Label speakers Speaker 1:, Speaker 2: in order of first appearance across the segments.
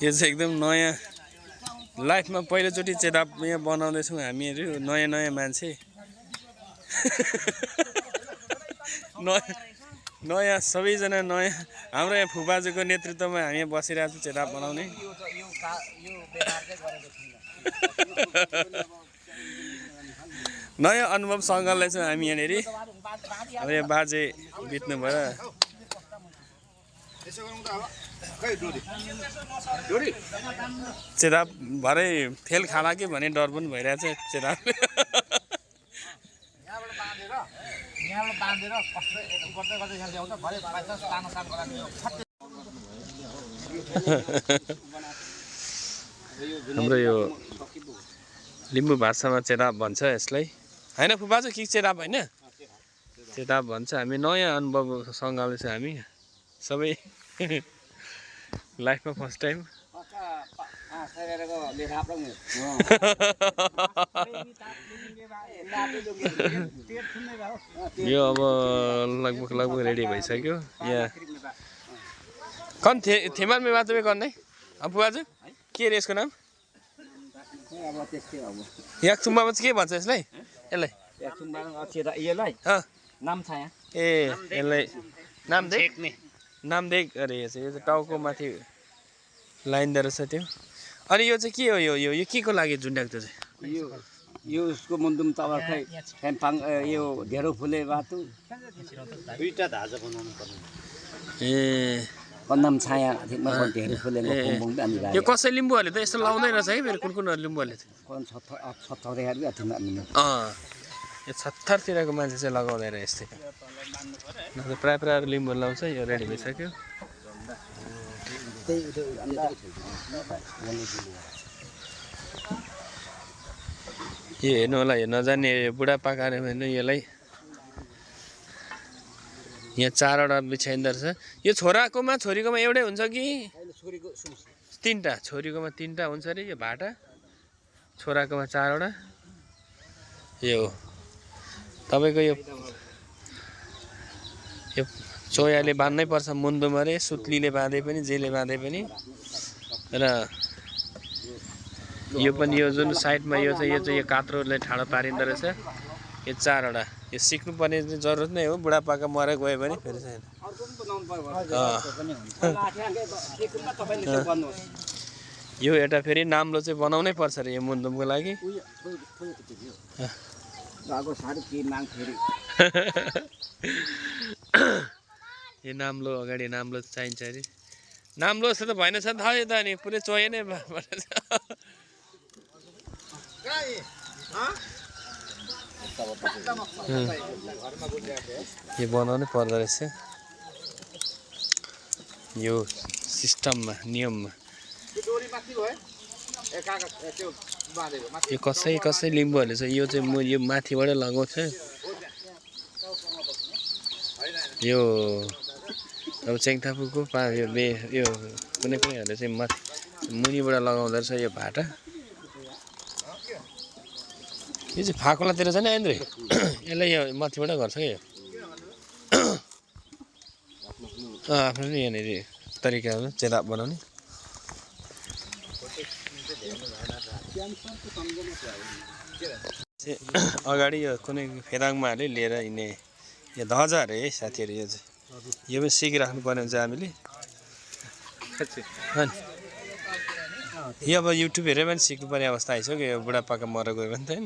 Speaker 1: यो चाहिँ एकदम नयाँ लाइफमा पहिलोचोटि चेताप यहाँ बनाउँदैछौँ हामीहरू नयाँ नयाँ मान्छे नयाँ सबैजना नयाँ हाम्रो यहाँ फुबाजुको नेतृत्वमा हामी बसिरहेको छौँ चेताप बनाउने नयाँ अनुभव सँगले छौँ हामी यहाँनिर अब यहाँ बाजे बित्नु भयो चेताप भरे फेल खाला कि भन्ने डर पनि भइरहेछ चेतापले हाम्रो यो लिम्बू भाषामा चेताप भन्छ यसलाई होइन फुपाजु के चेताप होइन चेताप भन्छ हामी नयाँ अनुभवसँगले चाहिँ हामी सबै लाइफमा फर्स्ट टाइम यो अब लगभग रेडी भइसक्यो यहाँ कन थेमालमै बाटोमै गर्ने अब फुपाजु के रे यसको नाम याक्सुम्बामा चाहिँ के भन्छ यसलाई यसलाई ए यसलाई नामदेक अरे यो चाहिँ टाउको माथि लाइन्दो रहेछ त्यो अनि यो चाहिँ के हो यो के को लागि झुन्ड्याएको चाहिँ
Speaker 2: यो उसको मुन्दुम तबर्खै फ्याम्पाङ यो ढेँडो फुले बाटो दुईटा धाजा बनाउनु पर्ने
Speaker 1: ए
Speaker 2: कन्दम छाया ढेँडो फुलेको बुङबुङ अनि
Speaker 1: यो कसै लिम्बूहरूले त यस्तो लाउँदै रहेछ है फेरि कुन लिम्बूहरूले यो छत्थरतिरको मान्छे चाहिँ लगाउँदैन यस्तै प्रायः लिम्बू लाउँछ यो रेडी भइसक्यो यो हेर्नु होला यो नजाने बुढापाकाले भने यसलाई यहाँ 4वटा बिछाइँदो रहेछ यो छोराकोमा छोरीकोमा एउटै हुन्छ कि 3टा छोरीकोमा 3टा हुन्छ अरे यो भाटा छोराकोमा 4वटा यो तपाईँको यो चोयाले बाँध्नै पर्छ मुन्दुमा रे सुत्लीले बाँधे पनि जेले बाँधे पनि र यो पनि यो जुन साइडमा यो चाहिँ यो कात्रोले ठाडो पारिँदो रहेछ यो 4वटा यो सिक्नुपर्ने जरुरत नै हो बुढापाका मरेर गयो भने फेरि छैन यो एउटा फेरि नाम्लो चाहिँ बनाउनै पर्छ अरे यो मुन्दुमको लागि यो नाम्लो अगाडि नाम्लो चाहिन्छ अरे नाम्लो जस्तो त भएन छ थाहा त अनि पुरै चोय नै यो बनाउनै पर्दो रहेछ यो सिस्टममा नियममा यो कसै लिम्बूहरूले चाहिँ यो चाहिँ म यो माथिबाट लगाउँछ यो अब चेङथापुको यो कुनै कुनैहरूले चाहिँ मुनिबाट लगाउँदो रहेछ यो भाटा यो चाहिँ फाकुलातिर छ नि आन्द्रे यसलाई यो माथिबाट गर्छ क्या यो आफ्नो नि यहाँनिर तरिकाहरू चेताप बनाउने अगाडि यो कुनै फेदाङमा हाले लिएर हिँड्ने यो धजा अरे है साथीहरू यो चाहिँ यो पनि सिकिराख्नु पर्ने हुन्छ हामीले यो अब युट्युब हेरेर पनि सिक्नुपर्ने अवस्था आइसक्यो यो बुढापाका मरेर गयो भने त होइन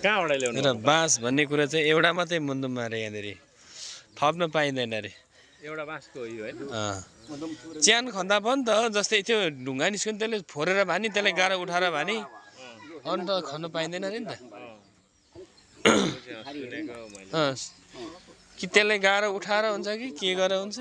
Speaker 2: कहाँबाट ल्याउनु
Speaker 1: र बाँस भन्ने कुरा चाहिँ एउटा मात्रै मुन्दुममा अरे यहाँनिर थप्न पाइँदैन अरे
Speaker 2: एउटा बाँसको यो हैन
Speaker 1: च्यान खन्दा पनि त जस्तै त्यो ढुङ्गा निस्क्यो नि त्यसले फोरेर भानी त्यसलाई गाह्रो उठाएर भानी अन्त खन्नु पाइँदैन अरे नि त कि त्यसलाई गाह्रो उठाएर हुन्छ कि के गरेर हुन्छ